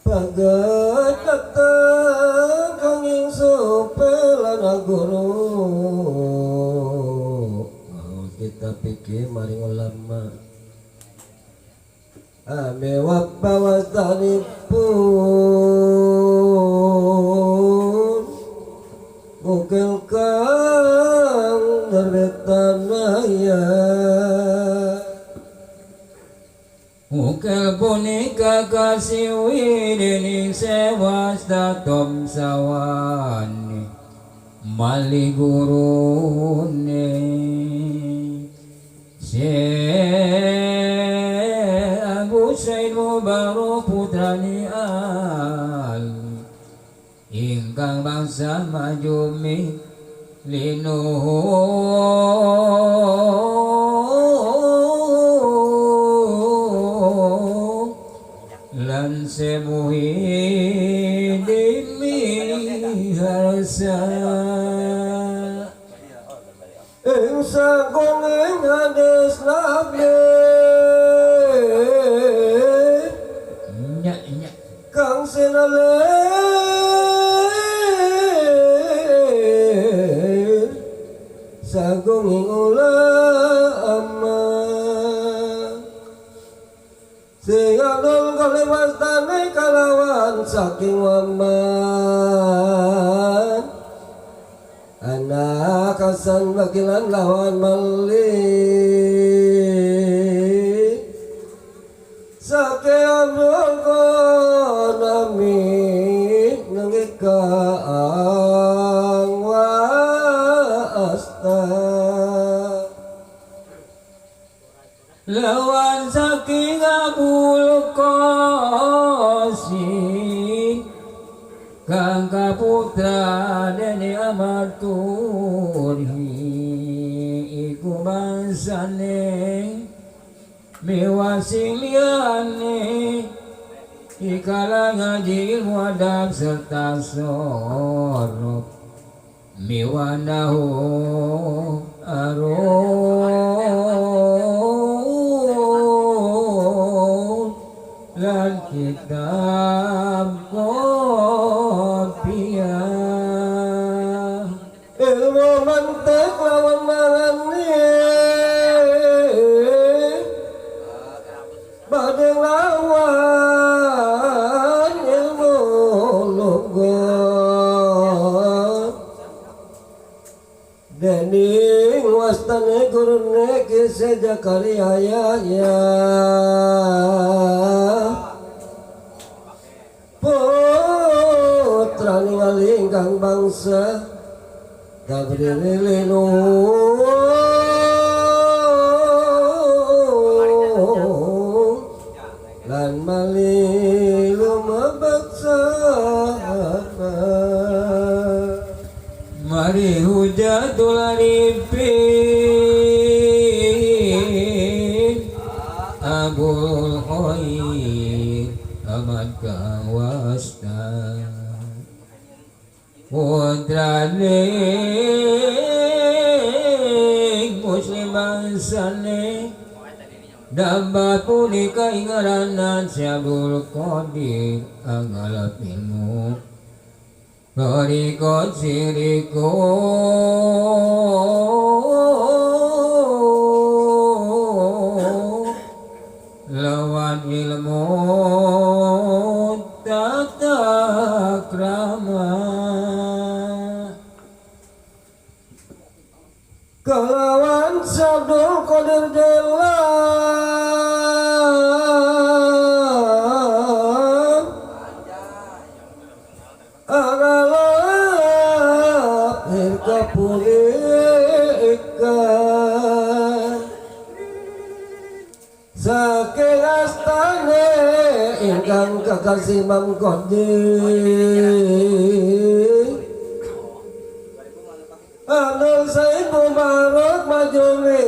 Baget teteng kanging supelan guru kita pikir maring ulama ame wabawastanipun mungkin kang derbetanaya. Ukel punika kasiwi dening sewas datom sawani mali gurune Syekh Abu Said Mubarok putrani al ingkang bangsa majumi linuhun lan semuhi demi harsa ing sagung hades nabi nya nya kang sinalir sagung ulama sing adol kalewastane kalawan saking waman anak Hasan bagilan lawan malik sake Abdul Qanami nangika ang wasta lawan saking Abul Qasim kang kaputra dene Ahmad Turhi iku bangsane mewah sing liyane ikala ngaji ilmu adab serta sorop miwanahu arun lan kitab kopiah ilmu mantek lawan marani badhe lawan ilmu lugat dening wastane gurune ki Zakaria ya putra ningali ingkang bangsa Gabriel lan mali lumebet sama mari hujatul arifin Abul Khair Ahmad Kawasta putrane muslim bangsane dapat punika ing ngaranan Si Abdul Qadir angalap ilmu Toriko siriku lawan ilmu tata krama kalawan Abdul Qadir Jailan agalap hirka pulika saking astane ingkang kakasih Imam Qadir Abdul Said Mubarak Majumi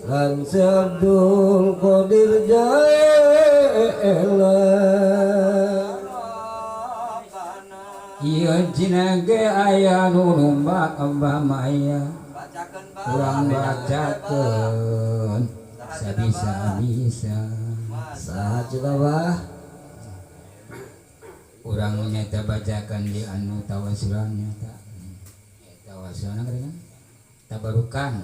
lan si Abdul Qadir Jailan. Ieu cinage aya nu numbak Abah Maya urang bacakeun Sabisa bisa. Saha cenah, Bah? Urang nyata bacakan di anu tawasulan nyata. Tawasulan kan tabarukan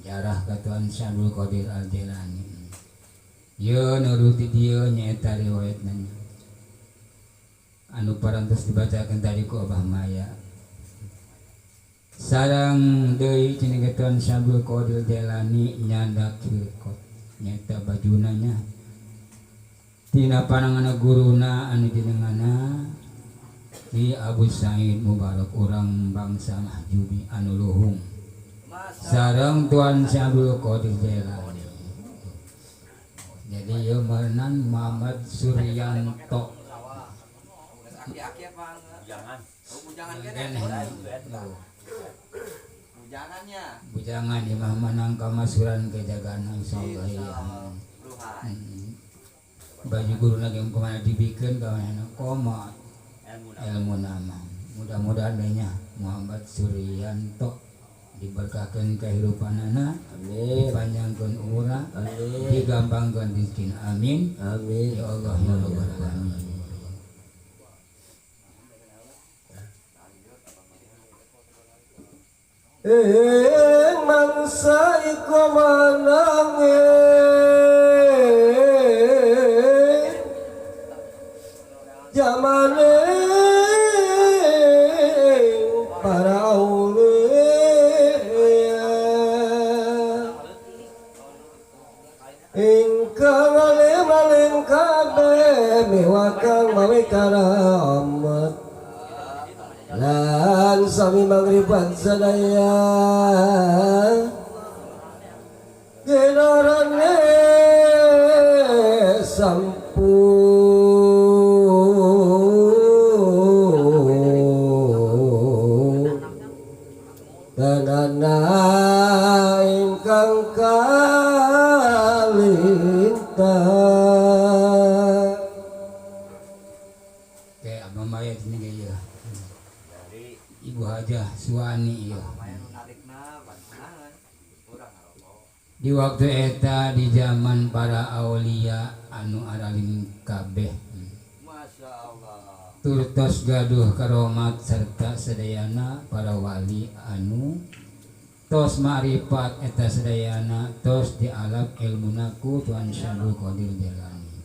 jarah ka Tuan Syabdul Qadir Al Jailani. Ye nuruti dieu nyaeta riwayatna anu parantos dibacakan tadi ku Abah Maya. Sarang deui cenah Tuan Syabdul Qadir Jailani nyandak khirqot nyaeta bajuna nya tina panangan guruna anu jenengana Ki Abu Said Mubarak urang bangsa Mahjubi anu luhung sareng Tuan Syabdul Qadir Jailani. Jadi ieu meureunan Muhammad Suryanto. Aki-aki apa? Jangan. Oh, bujangan Bujangan. kene. Bujangannya. Bujangan imah menang kamasuran kejagana insyaallah ya. Luhai. Baju guru lagi kemana dibikin kemana koma Ilmu ilmu nama. Mudah-mudahan nya Muhammad Suryanto diberkahkan kehidupanana, Amin. dipanjangkan umurna, Amin. digampangkan rezeki. Amin. Amin. Ya Allah ya Rabbal alamin. Ing mangsa iku manange jamane para aulia ingkang alim-alim kabeh miwakang mawi karamat lan sami mangribat sadaya genarane sampun tenana ingkang kalintang. Kayak Abang Maya sini kayak ya. Dari Ibu Hajah Suwani ya. Lumayan narikna bantuan. Urang ngarokok. Di waktu eta di zaman para aulia anu aralim kabeh. Masya Allah. Turtos gaduh karomat serta sedayana para wali anu tos ma'rifat eta sedayana tos dialap ilmuna ku Tuhan Syabdul Qadir Jailani.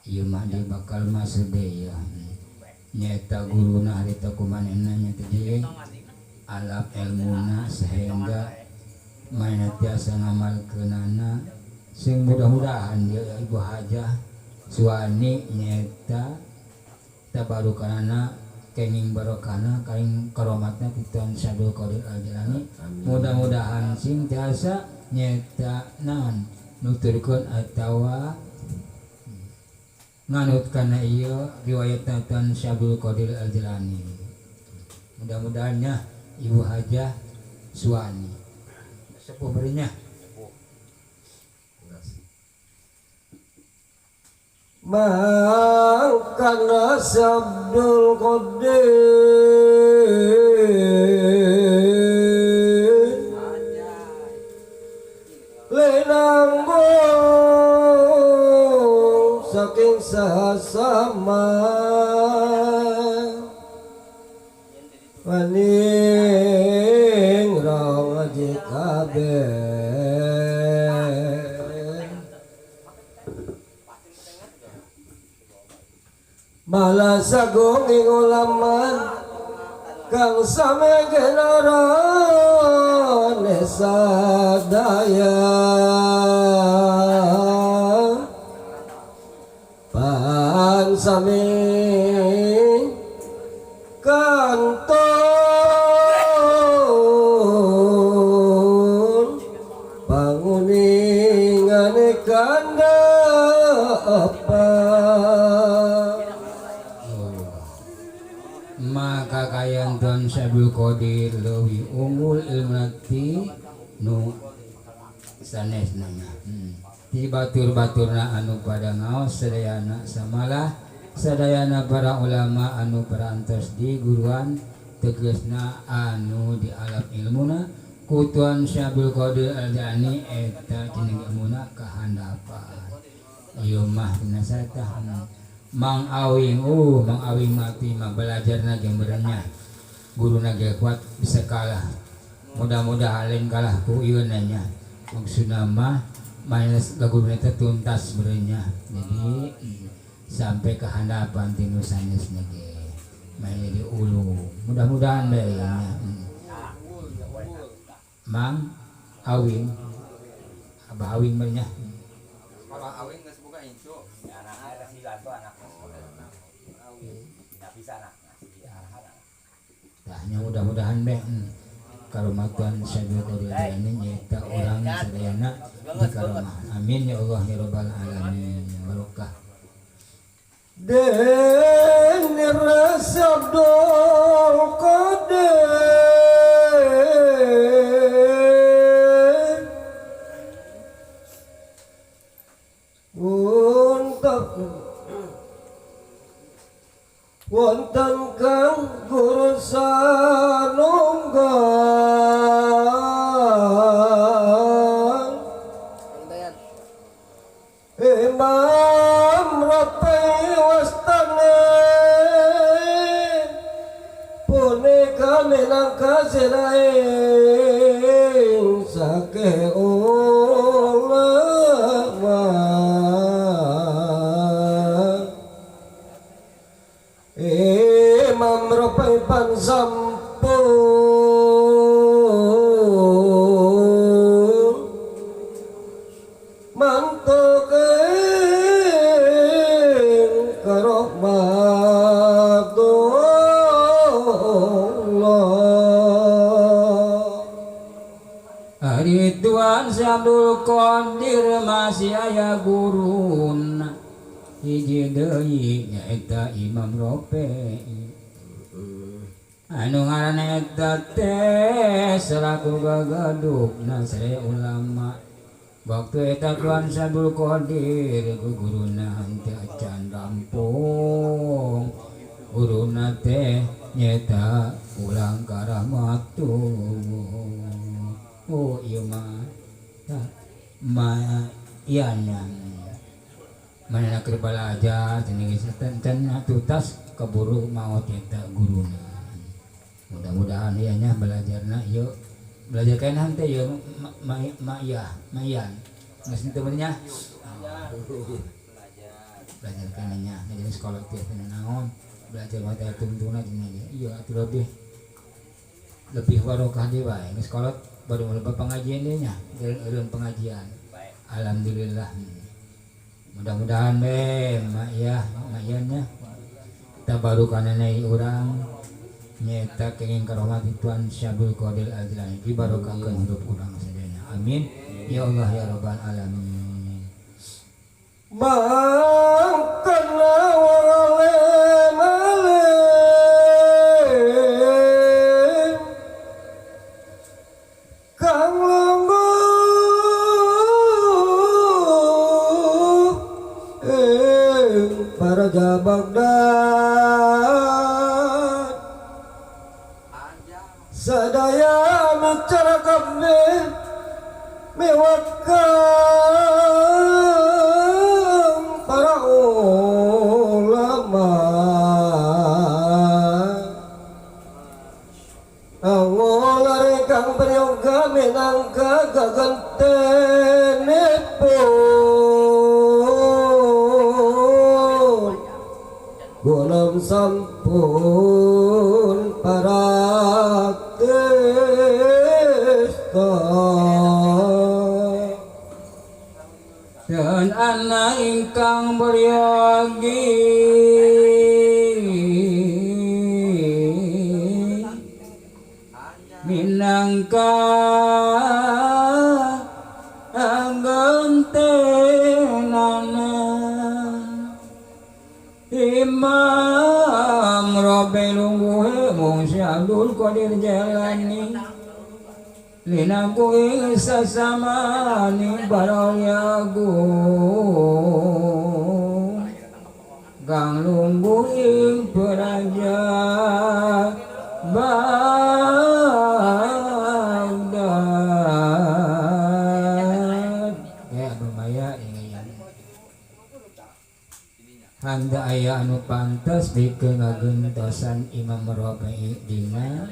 Ieu mah dia bakal masuk deui ya. Nyaeta guruna harita kumanehna nyaeta deui alap ilmuna sehingga manehna tiasa ngamalkeunana sing mudah-mudahan dia Ibu Hajah Suwani nyaeta tabarukanana kenging barokana kaing karomatna ti Tuhan Syabdul Qadir Al-Jailani. Mudah-mudahan sing tiasa nyaeta naon nuturkeun atawa nganut kana ieu riwayat Tuhan Syabdul Qadir Al-Jailani. Mudah-mudahannya Ibu Hajah Suwani sepuh berinya. Mangkana Syabdul Qadir lenanggung saking sahasama waning rong aji kabeh malah sagung ing ulama kang same genarane sadaya pan sami kantun panguningane kandha apa. Maka kayan Tuan Syabdul Qadir leuwih unggul ilmu ti nu sanesna. Ti batur-baturna anu pada ngaos sadayana samalah sadayana para ulama anu parantos di guruan tegasna anu di alam ilmuna Ku Tuan Syekh Abdul Qadir Al-Jailani eta cenah ilmuna kahandapan. Ieu mah cenah satah Mang Awing, Mang Awing mati mah belajarna ge meureunnya. Guruna ge kuat bisa kalah. Mudah-mudahan lain kalah ku ieu nya. Maksudna mah manis guruna teh tuntas meureunnya. Jadi sampai ke handapan tinu sanesna ge. Main jadi ulu. Mudah-mudahan bae nya. Mang Awing Abah Awing meureunnya. Kalau Awing geus boga incu. Anaknya si Lanto anaknya. Tidak bisa anaknya. Si arahan. Tah nya mudah-mudahan bae karomatan Syekh Abdul Qadir Jailani nyaeta urang sadayana di karomah. Amin ya Allah ya rabbal alamin. Barokah. Den Abdul Qadir untuk wonten kang guru sanunggal Imam Rapi wastane punika minangka siraing sakeh ulama. Imam Rapi pan sampun mantuk ing karahmatullah. Ari Tuan Syekh Abdul Qadir masih aya guruna hiji deui nyaeta Imam Rafi. Anu ngaranna eta teh selaku gagadukna sadaya ulama. Waktu eta Tuan Syekh Abdul Qadir guruna henteu acan rampung. Guruna teh nyaeta pulang ka rahmatullah. Oh ieu mah tah ma ieu nya. Manehna keur balajar cenah geus ten tuntas keburu maot eta guruna. Mudah-mudahan ieu nya belajarna ieu belajar kaenan teh ieu ma iya mayan. Geus teu bener nya. Belajar kaenan nya jadi sekolah teh teu naon belajar mah teh tungtungna cenah ge. Ieu atuh lebih barokah deui wae. Geus kolot baru mulai pengajian deui nya, eureun pengajian. Alhamdulillah. Mudah-mudahan we mak ya, mak nya tabarukanana urang nyaeta kenging karomah Tuan Syekh Abdul Qadir Al-Jailani dibarokahkeun hidup urang sadayana. Amin ya Allah ya rabbal alamin. Mangkana wale male kang lungguh ing Paraja Baghdad sadaya micara kabeh miwakang para ulama. Awalare kang prayoga minangka gagentenipun gunam sampun para tista. Dan anak ingkang beryogi minangka anggentenana Imam Rabi lungguhe mung Syekh Abdul Qadir Jailani linaku ing sasamani barolyagu kang lungguh ing praja Baghdad. Ya Abah Maya ini handa aya anu pantes pikeun ngagentosan Imam Rafi'i dina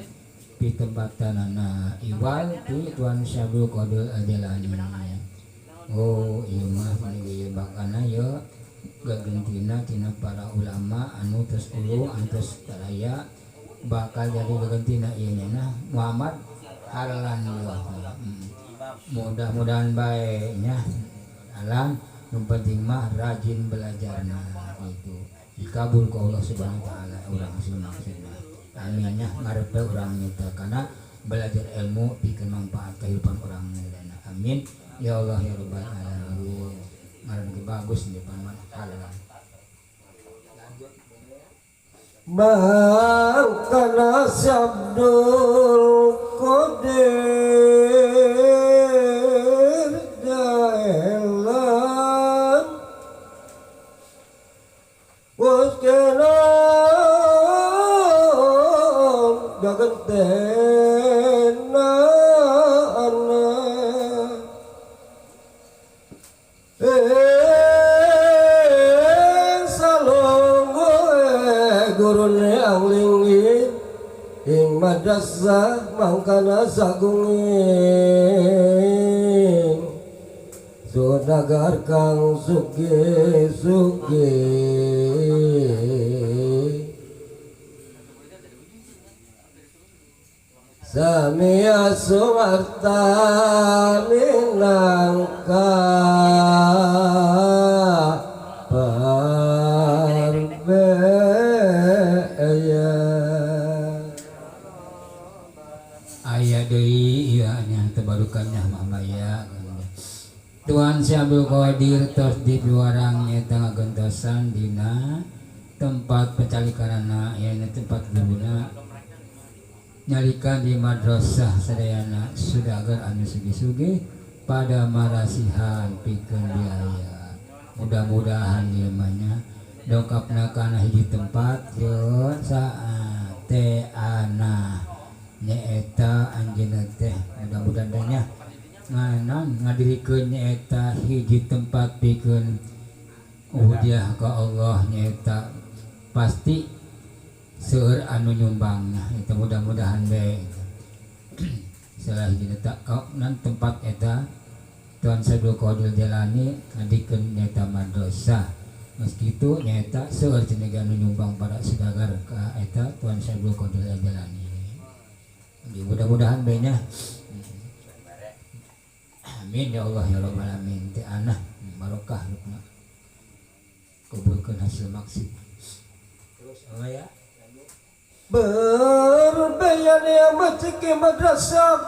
pitempatanana iwal ti Tuan Syabdul Qadir Al-Jailani. Oh ieu mah ieu bakana ye gagentina tina para ulama anu tos ulu anu tos taraya bakal jadi gagentina ieu nya nah Muhammad Harlan ieu. Mudah-mudahan bae nya alam nu penting mah rajin belajarna gitu dikabul ku Allah Subhanahu wa taala urang hasil maksudna. Amin nya ngarep bae urang nyata karena belajar ilmu pikeun manfaat kehidupan urang sadayana. Amin ya Allah ya rabbal alamin. Ngaran ge bagus di depan mah halal. Mangkana Syabdul Qadir Jailan Waskelam gagentena ana salongo gurune anglingi ing madrasah mangkana sagunging sudagar kang sugih sugih Samia sumarta minangka parbaya. Aya deui ieu nya tebarukannya Mamaya. Tuan Syabdul Qadir tos dipiwarang nyata ngagentosan dina tempat pencalikanana nya tempat guruna nyalikan di madrasah sadayana sudagar anu sugih-sugih pada marasihan pikeun biaya. Mudah-mudahan ieu mah nya dongkapna kana hiji tempat ye saat teh ana nyaeta anjeunna teh mudah-mudahan teh nya nganan ngadirikeun nyaeta hiji tempat pikeun ubudiah ka Allah nyaeta pasti seueur anu nyumbang nah itu mudah-mudahan bae salah hiji eta nan tempat eta Tuan Syabdul Qadir Jailani ngadikeun nyaeta madrasah meski kitu nyaeta seueur cenah anu nyumbang para saudagar ka eta Tuan Syabdul Qadir Jailani. Mudah-mudahan bae nya. Amin ya Allah ya rabbal alamin. Teh anah barokah rupna. Kubulkeun hasil maksud. Terus Allah ya. Berbayan yang maciki madrasah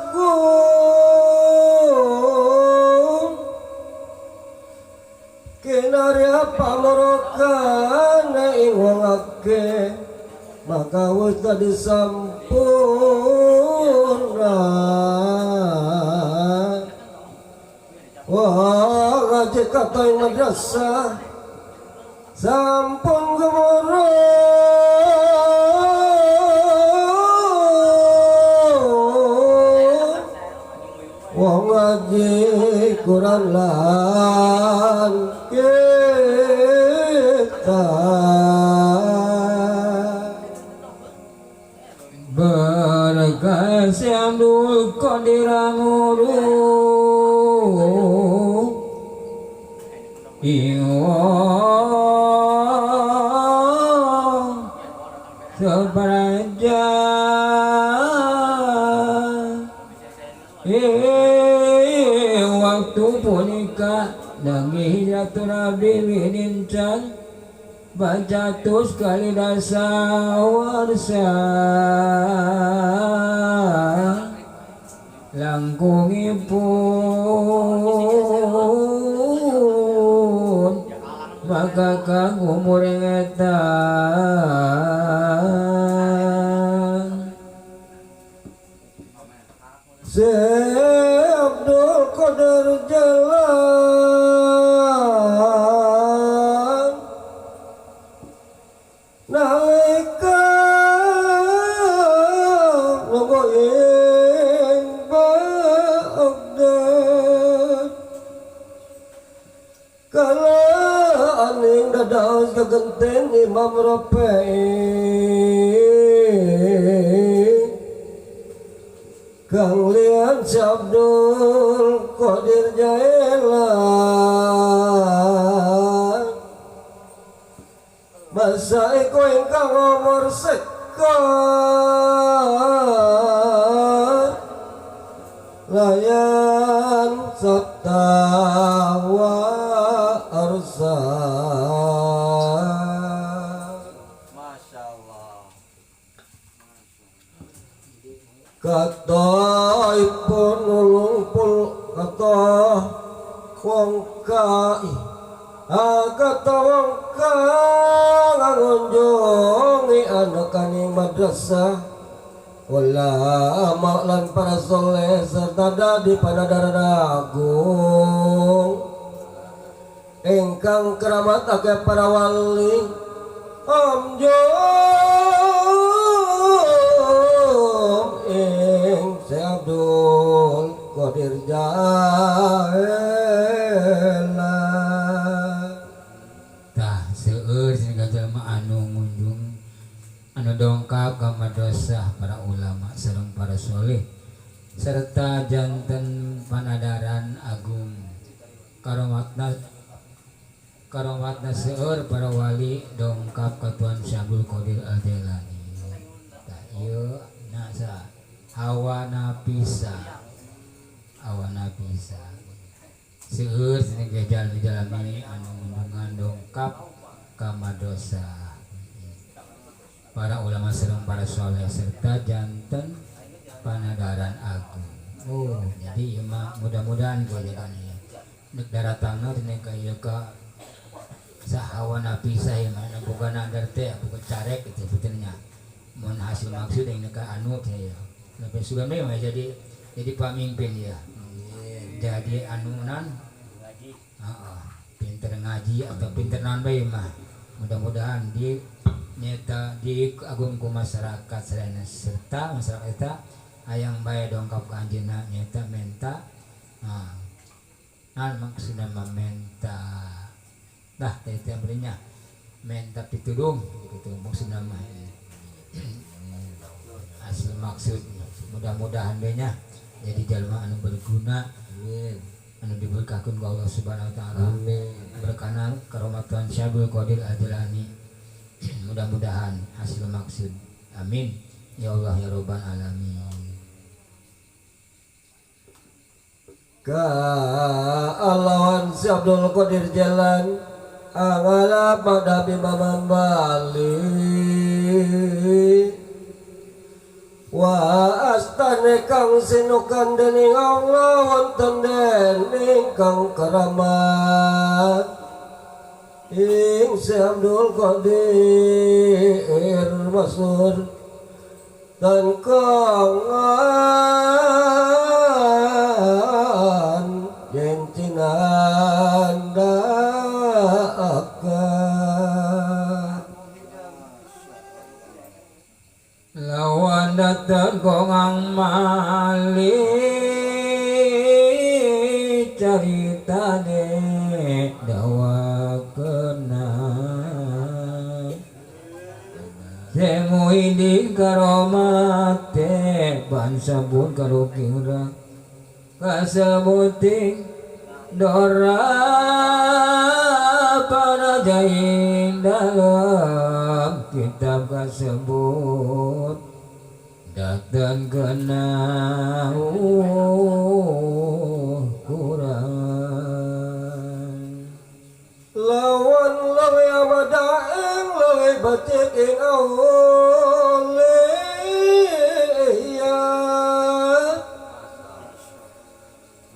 kinarya pamorokan ing wong akeh maka wis dadi sampurna. Wah ngaji kata ing madrasah sampun gemuruh wong ngaji Quran lan kita berkah Syabdul Qadir nguru iwang seperaja waktu punika nangi hijrah Nabi winincan bacatus kali dasa warsa langkungipun maka kang umur eta Syabdul Qadir Jailani nalika logo ing Baghdad Kala aning dadaos kagenten Imam Rafi'i Kang lian si Abdul Qadir Jailan masa iku ingkang umur sekar layan sabta wa arsal. Masya Allah. Kata ipun nulung pul kata wong kai kata wong kang ngunjungi anakaning madrasah ulama lan para soleh serta dadi panadaran agung ingkang keramat akeh para wali amjum ing Syekh Abdul Qadir Jailani. Tah seueur sing jalma anu ngunjung anu dongkap ka madrasah para ulama sareng para soleh serta janten panadaran agung karomatna karomatna seueur para wali dongkap ka Tuan Syekh Abdul Qadir Al-Jailani. Tah ieu na sa hawa napisa hawa napisa seueur sing jalmi-jalmi anu ngunjungan dongkap ka madrasah para ulama sareng para soleh serta janten panadaran agung. Oh, jadi ieu mah mudah-mudahan gojekan ieu. Nek daratangna dina ka ieu ka sahawa napisa ieu mah boga nadar teh boga carek kitu sebetulnya. Mun hasil maksud yang ka anu teh ieu. Lebih sugan we mah jadi pamimpin ya. Jadi anu nan heeh, pinter ngaji atau pinter naon bae mah. Mudah-mudahan di nyata di agung ku masyarakat sadayana serta masyarakat eta hayang bae dongkap ka anjeunna nyata menta nah nah maksudna mah menta dah teh teh berinya menta pitulung gitu maksudna mah asal maksud mudah-mudahan bae nya jadi jalma anu berguna Amin. Anu diberkahkeun ku Allah Subhanahu wa taala. Amin. Berkana karomatan Syekh Abdul Qadir Al-Jailani. Mudah-mudahan hasil maksud. Amin. Ya Allah ya Rabbal alamin. Ka alawan si Abdul Qadir Jalan angala pada bimaman bali wa astane kang sinukan dening Allah wonten dening kang keramat ing Syekh Abdul Qadir Mansur dan kangan yen cinandakaken lawan dateng gongang mali caritane dawa kena Muhyiddin karomate bansabun karukira kasebuting dora para jain dalam kitab kasebut datang kena kurang lawan lawe amadaeng lawe batik ing aulia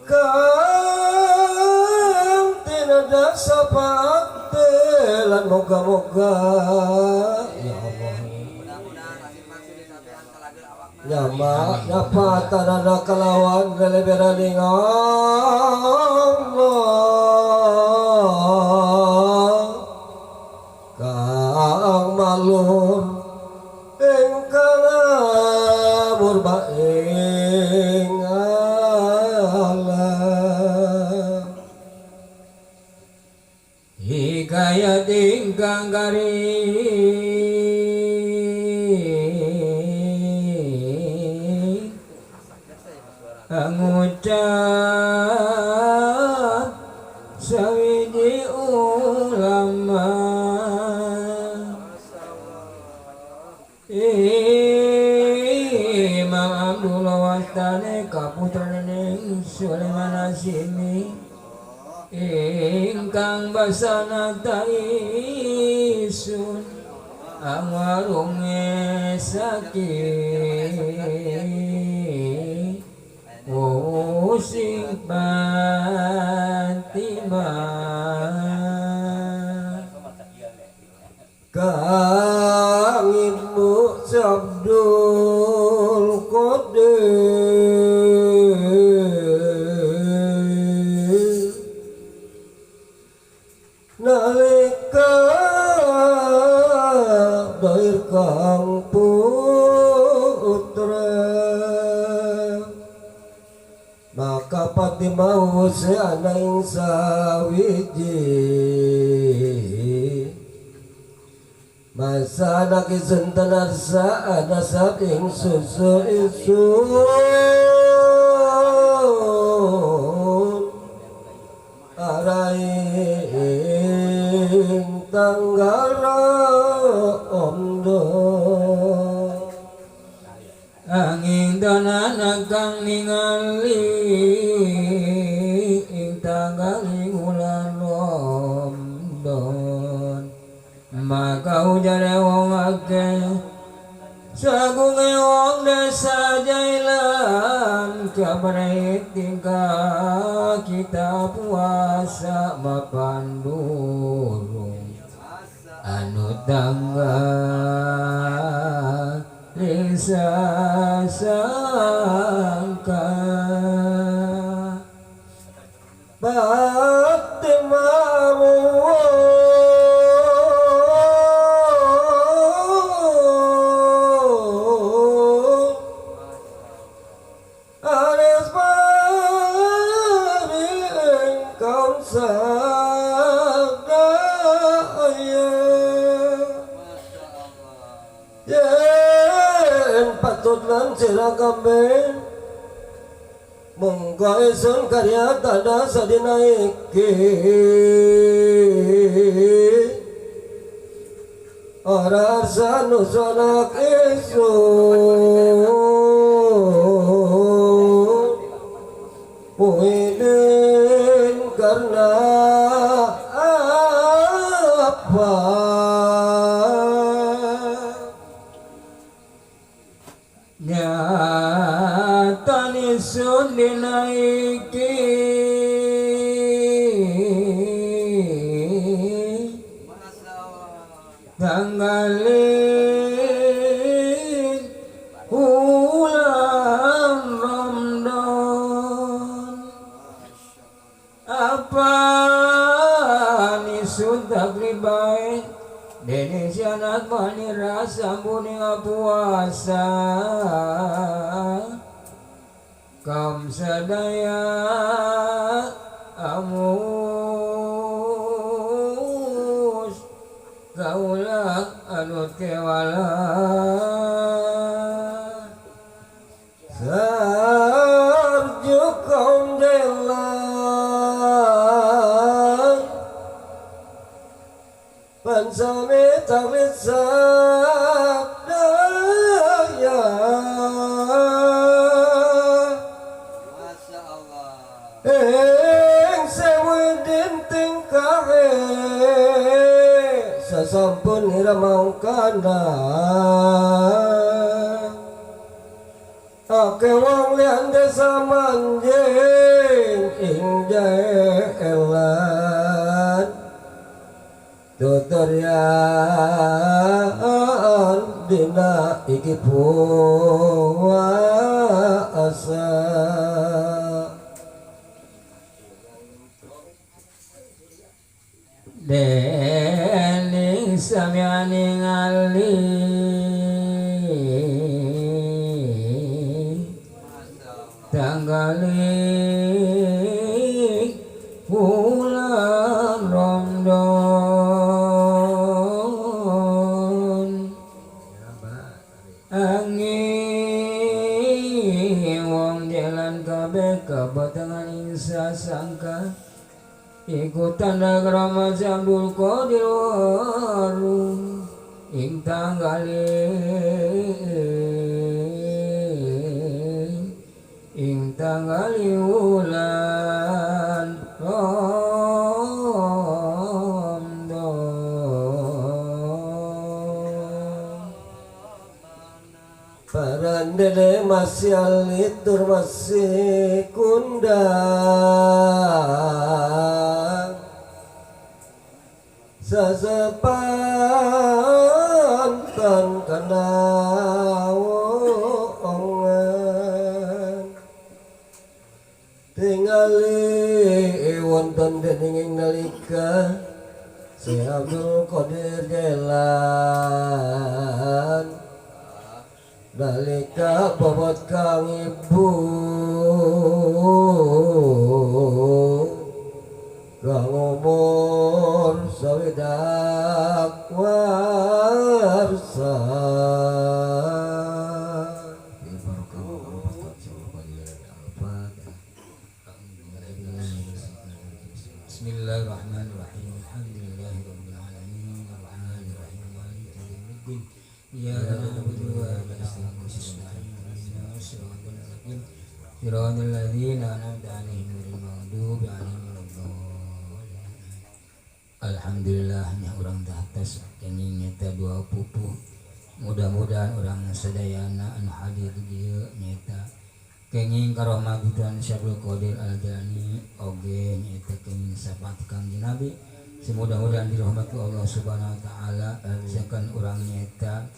kang tinada sapaate lan moga-moga ya Allah nyama nyapa tanada kalawan releberaning Allah kang malur ingkang murba ing alam. Hikayat ingkang garing ngucap sawiji ulama Imam Abdullah Wastane kaputrane Sulaiman Hasimi ingkang basana taisun awarunge sakit using Fatimah Kang Ibu Abdul Qadir nalika dair kang putra maka Fatimah ana ing sawiji masa anak isun tanarsa ana saking susu isun araing tanggal omdo angin donana kang ningali ing tanggaling wulan Ramadan maka ujare wong akeh sagunge wong desa Jailan kabareh tingkah kita puasa mapan durung anu tanggal lisa sangka Fatimah Ares paring kaum sadaya yen patut lan sira kabeh monggo isun karya tanda sadina iki ora sanusanak isun Muhyiddin karena apa nyatane sun dina iki tanggalin wulan Ramadan apa nisun taklibai dene sianat mani rasa muni puasa kam sadaya amus kaulah anut kewala sarju kaum delan pansame taklid sabdaya ing sewu dinting kahe sasampun ramangkana ake wong liyan desa manjing ing jaelan tuturyan dina iki puasa dening samyane ngali tanggaling wulan Ramadan Iku tanda keramat Si Abdul Qadir waru ing tanggale ing tanggali wulan Ramadan. Parandene masih alitur masih kundang sesepantan kana wongan tingali wonten dening ing nalika Si Abdul Qadir Jailan nalika bobot kang ibu kang umur swidak warsa. Bismillahirrahmanirrahim. Alhamdulillahirabbil alamin arrahmanirrahim maliki yaumiddin. Iyyaka na'budu wa iyyaka nasta'in. Ihdinas siratal mustaqim. Siratal ladzina an'amta 'alaihim ghairil maghdubi 'alaihim waladdallin. Alhamdulillah nya urang tah tos kenging nyata dua pupuh. Mudah-mudahan urang sadayana anu hadir di dieu nyaeta kenging karomah Tuhan Syekh Abdul Qadir Al-Jailani oge nyaeta kenging syafaat Kangjeng Nabi. Semudah-mudahan dirahmati Allah Subhanahu wa taala sakan urang nyaeta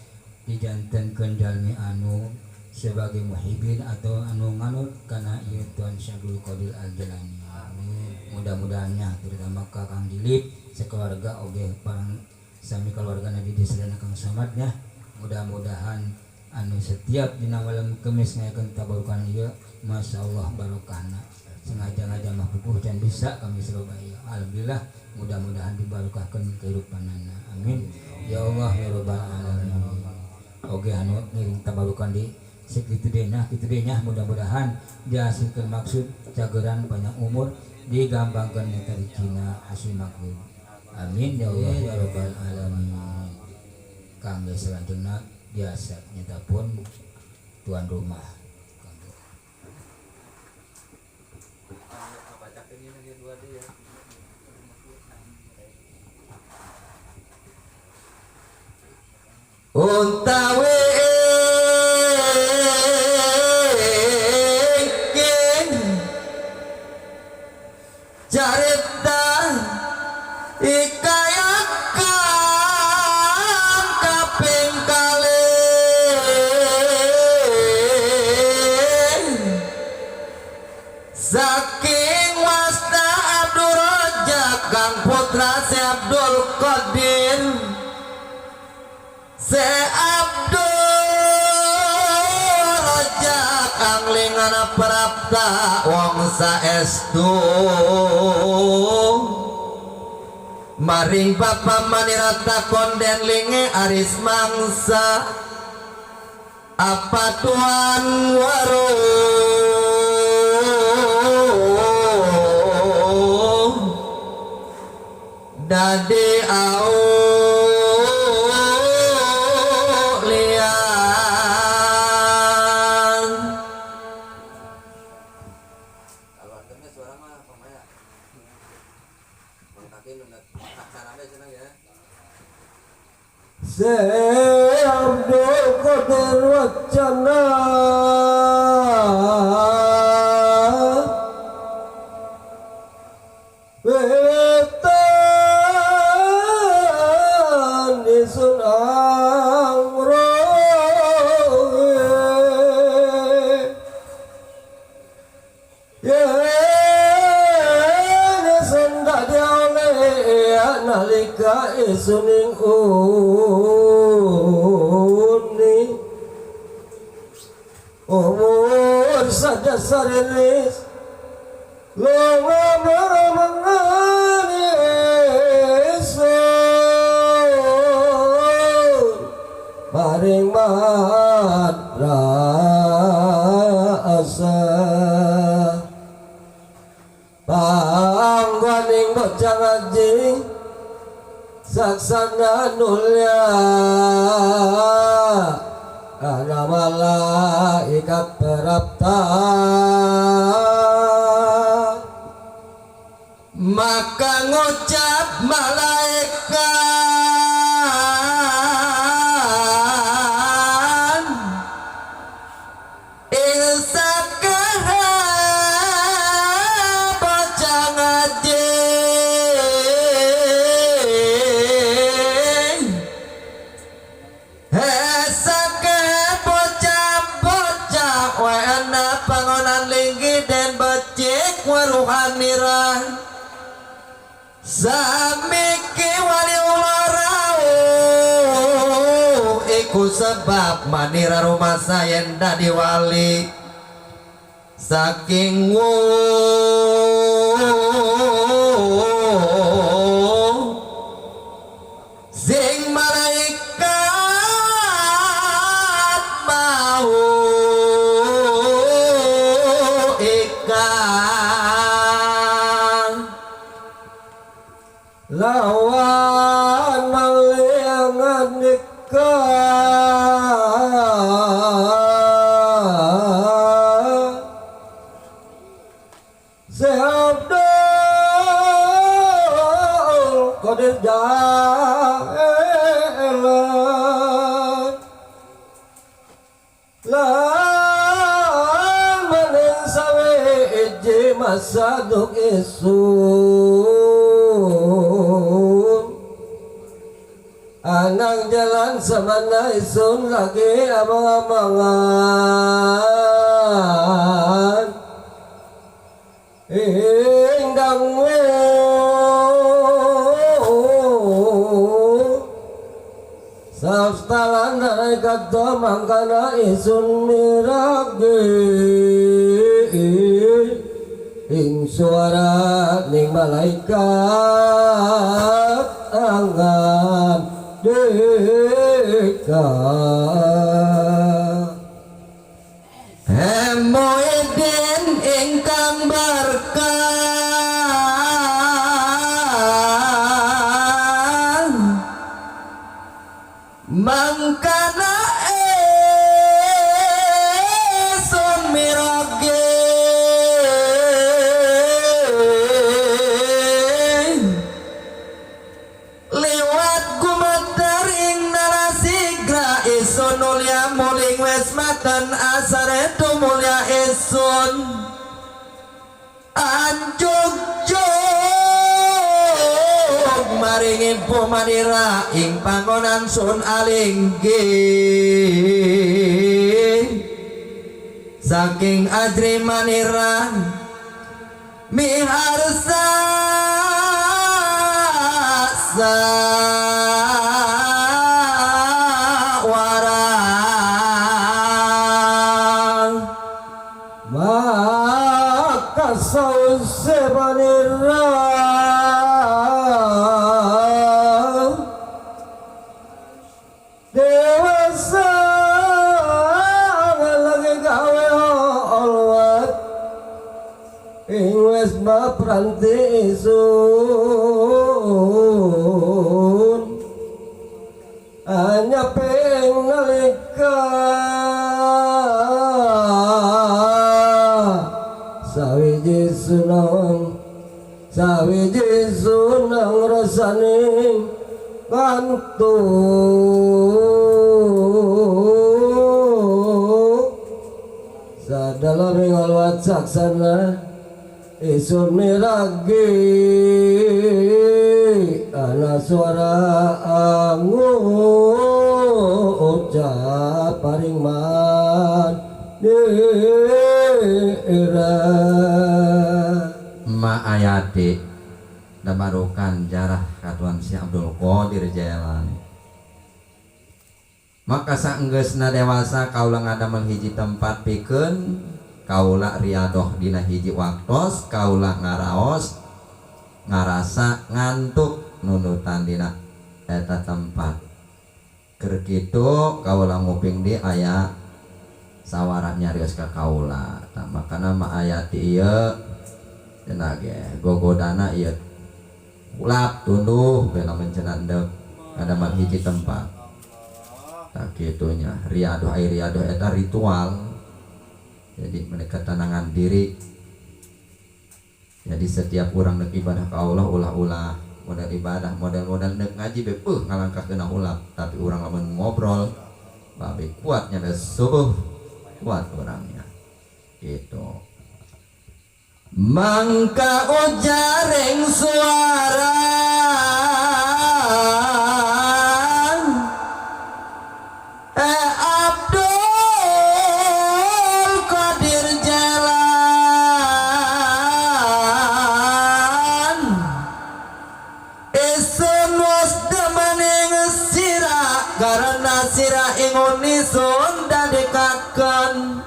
dijantenkeun jalmi anu sebagai muhibin atau anu nganut kana ieu Tuhan Syekh Abdul Qadir Al-Jailani. Mudah-mudahannya terutama ka Kang Dilip sekeluarga oge parang sami keluargana di desa Kang Samadnya. Mudah-mudahan anu setiap dina malam Kemis ngayakeun tabarukan ieu masyaallah barokahna. Sengaja ngajamah pupuh can bisa kami Surabaya. Alhamdulillah mudah-mudahan dibarokahkeun kehidupanana. Amin. Ya Allah ya Rabbal alamin. Oge anu ngiring tabarukan di sakitu deui nya kitu deui nya mudah-mudahan dihasilkeun maksud cageran panjang umur digampangkeun nyata di Cina hasil maksud. Amin ya Allah ya Rabbal alamin. Kangge selanjutnya biasa nyata pun tuan rumah. Utawi carita ikaya kang kaping kalih saking wasta Abdul Rajak kang putra Si Abdul Qadir Se Abdul Rajak kang lingana prapta wong saestu maring bapa manirata konden linge aris mangsa apa tuan waru dadi au Syekh Abdul Qadir wacana wetan isun amrohe yen isun dadi oleh nalika isun ing umur saja sarilis lunga menganis maring madrasah panggon maring bocah ngaji saksana nulya ana malaikat berapta maka ngucap malaikat samiki wali ularau iku sebab manira rumah sayen dadi wali saking sing malaikat mau ikan lawan maliangan nikah Syekh Abdul Qadir Jailani lan maning sawe ije masaduk isun anang jalan semana isun lagi amang-amangan indang saftalan kata mangkana isun miragi ing suara ning malaikat angan deka Muhyiddin ingkang berkah mangkana esun mirage liwat gumeter ing narasigra isun mulya muling wis maten asare tumulya isun anjuk-juk maring impuh manira ing panggonan sun alinggi saking ajri manira miharsa sawarang maka sause manira dewasa lagi gawe olwat ing wis mapranti isun anyaping nalika sawiji sunang rasane ngantuk sadalame ngalwat saksana isun miragi ana suara angucap paring manira ma ayati dabarukan jarah katuan si Abdul Qadir Jailani maka saenggeusna dewasa kaula ngadamel hiji tempat pikeun kaula riadoh dina hiji waktos kaula ngaraos ngarasa ngantuk nundutan dina eta tempat keur kitu kaula nguping di aya sawara nyarios ka kaula tah makana ma ayati ieu cenah ge gogodana ieu Ulap tunduh we lamun cenah endek ngadamel hiji tempat. Tah kitu nya riadoh ai riadoh eta ritual. Jadi mereka ketenangan diri. Jadi setiap urang nek ibadah ka Allah ulah-ulah model ibadah model-model nek ngaji be peuh ngalangkahkeun ulap, tapi urang lamun ngobrol babe kuatnya be subuh kuat orangnya gitu. Mangka ujaring suara Abdul Qadir Jalan Isun was demening sira karena sira ingun isun dadekaken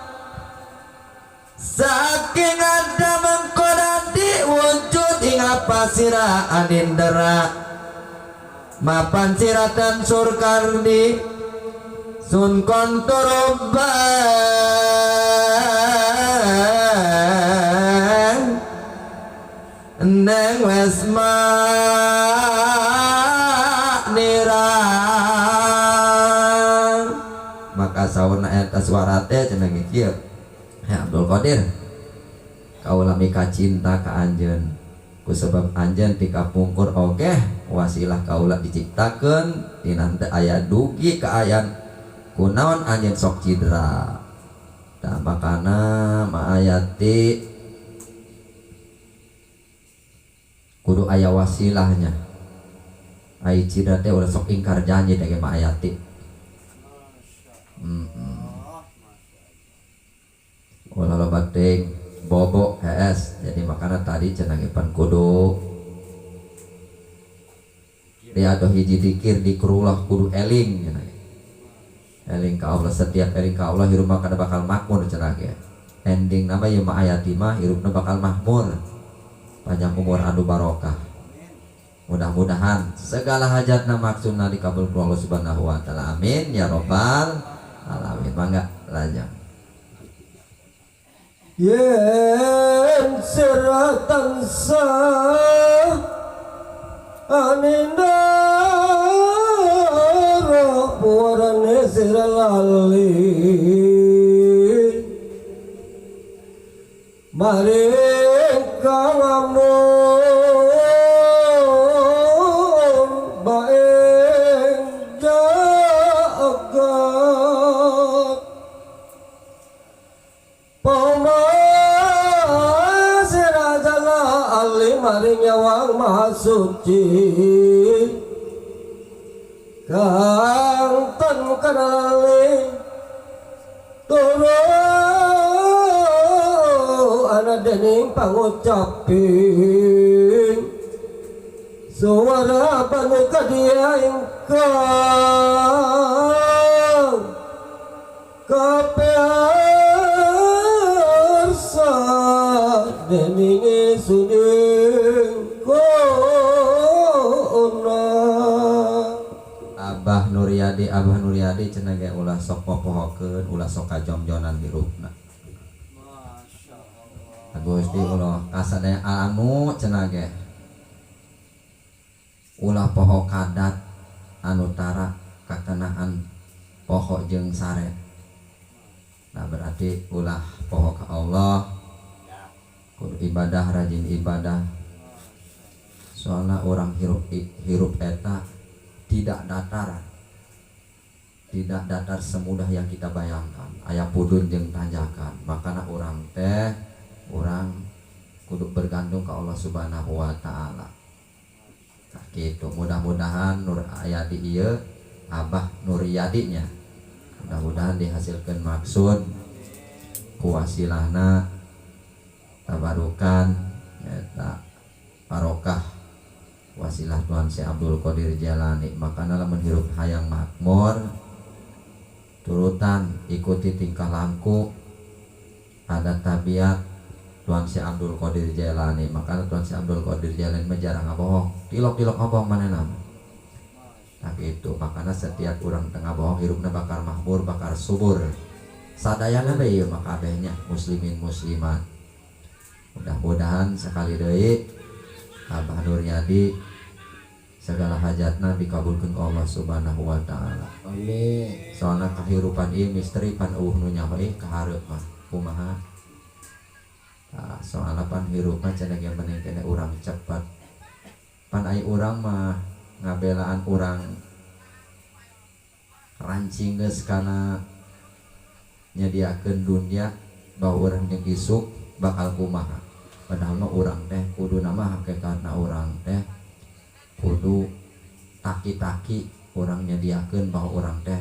saking ada mengkodadi wujud ing apa sira anindera mapan siratan surkardi sun kontorobang neng wesma nirang maka sauna eta suara teh cenah kieu. Ya Abdul Qadir kaula mika cinta ka anjeun ku sebab anjeun ti kapungkur ogeh wasilah kaula diciptakeun dina teu aya dugi kaayan kunaon anjeun sok cidra. Tah makana maayati kudu aya wasilahnya. Ai cidra teh ulah sok ingkar janji teh maayati. Ulah loba teuing bobo hees. Jadi makana tadi cenah pan kudu riadoh hiji dikir dikrullah kudu eling cenah. Eling ka Allah setiap eling ka Allah hirup mah bakal makmur cenah ge. Ending nama ieu mah ayati mah hirupna bakal makmur. Panjang umur anu barokah. Mudah-mudahan segala hajatna maksudna dikabul ku Allah Subhanahu wa taala. Amin ya rabbal alamin. Mangga lajang. Yen sira tansah anindara puarane sira lali maring kang amur baeng jagat maring nyawang maha suci kang tan kanali turu ana dening pangucapin suara banu kadia ingkang kapearsa dening suning kona. Abah Nuryadi, Abah Nuryadi cenah ge ulah sok popohokeun, ulah sok kajongjonan hirupna. Gusti ulah kasadaya anu cenah ge ulah poho kadat anu tara kakenaan poho jeung sare. Nah berarti ulah poho ka Allah, kudu ibadah, rajin ibadah. Soalnya orang hirup eta tidak datar, tidak datar semudah yang kita bayangkan. Aya pudun jeung tanjakan. Makana orang teh orang kudu bergantung ke Allah Subhanahu wa taala. Nah, gitu. Mudah-mudahan Nur Ayadi ieu Abah Nuryadinya mudah-mudahan dihasilkan maksud kuwasilahna tabarukan eta barokah wasilah Tuhan Syekh Abdul Qadir Jailani. Makana lamun hirup hayang makmur turutan ikuti tingkah laku adat tabiat Tuhan Syekh Abdul Qadir Jailani. Makana Tuhan Syekh Abdul Qadir Jailani mah jarang ngabohong, tilok-tilok ngabohong manehna. Nah gitu, makana setiap urang tengah bohong hirupna bakal makmur, bakal subur. Sadayana we ieu mah kabehnya muslimin muslimat. Mudah-mudahan sekali deui Abah Nuryadi Segala hajatna dikabulkeun ku Allah Subhanahu wa taala. Amin. Soalna kahirupan ieu misteri pan euweuh nu nyaho euy kahareup mah kumaha. Tah soalna pan hirup mah cenah ge mending keneh urang cepet. Pan ai urang mah ngabelaan urang rancing geus kana nyediakeun dunia bahwa urang jeung isuk bakal kumaha. Padahal mah urang teh kuduna mah hakikatna urang teh kudu taki-taki urang nyediakeun bahwa urang teh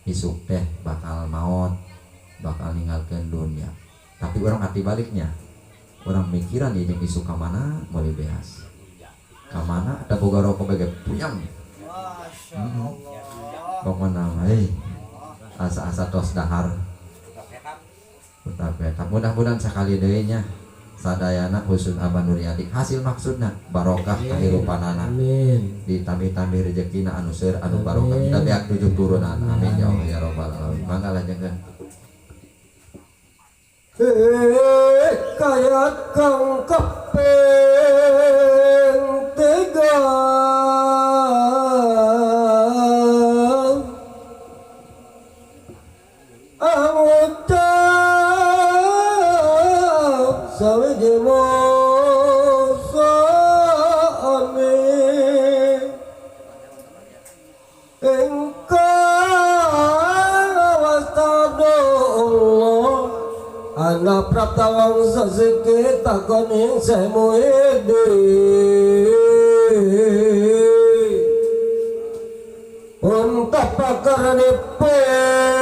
isuk teh bakal maot, bakal ninggalkeun dunia. Tapi urang hati baliknya, urang mikiran ieu jeung isuk ka mana meuli beas. Ka mana da boga rokok bege puyang. Masya Allah. Pokona mah euy asa-asa tos dahar. Tetap mudah-mudahan sakali deui nya sadayana khusus Abah Nuryadi hasil maksudna barokah kahirupanana. Amin. Ditambih-tambih rezekina anu seur anu barokah kita beak tujuh turunan. Amin ya Allah ya rabbal alamin. Mangga lanjutkeun. Kaya kang kaping tiga angucap sawiji mosane ingkang awastado Allah anak prapta wangsa siki takon ing Syekh Muhyiddin untuk pakaranipun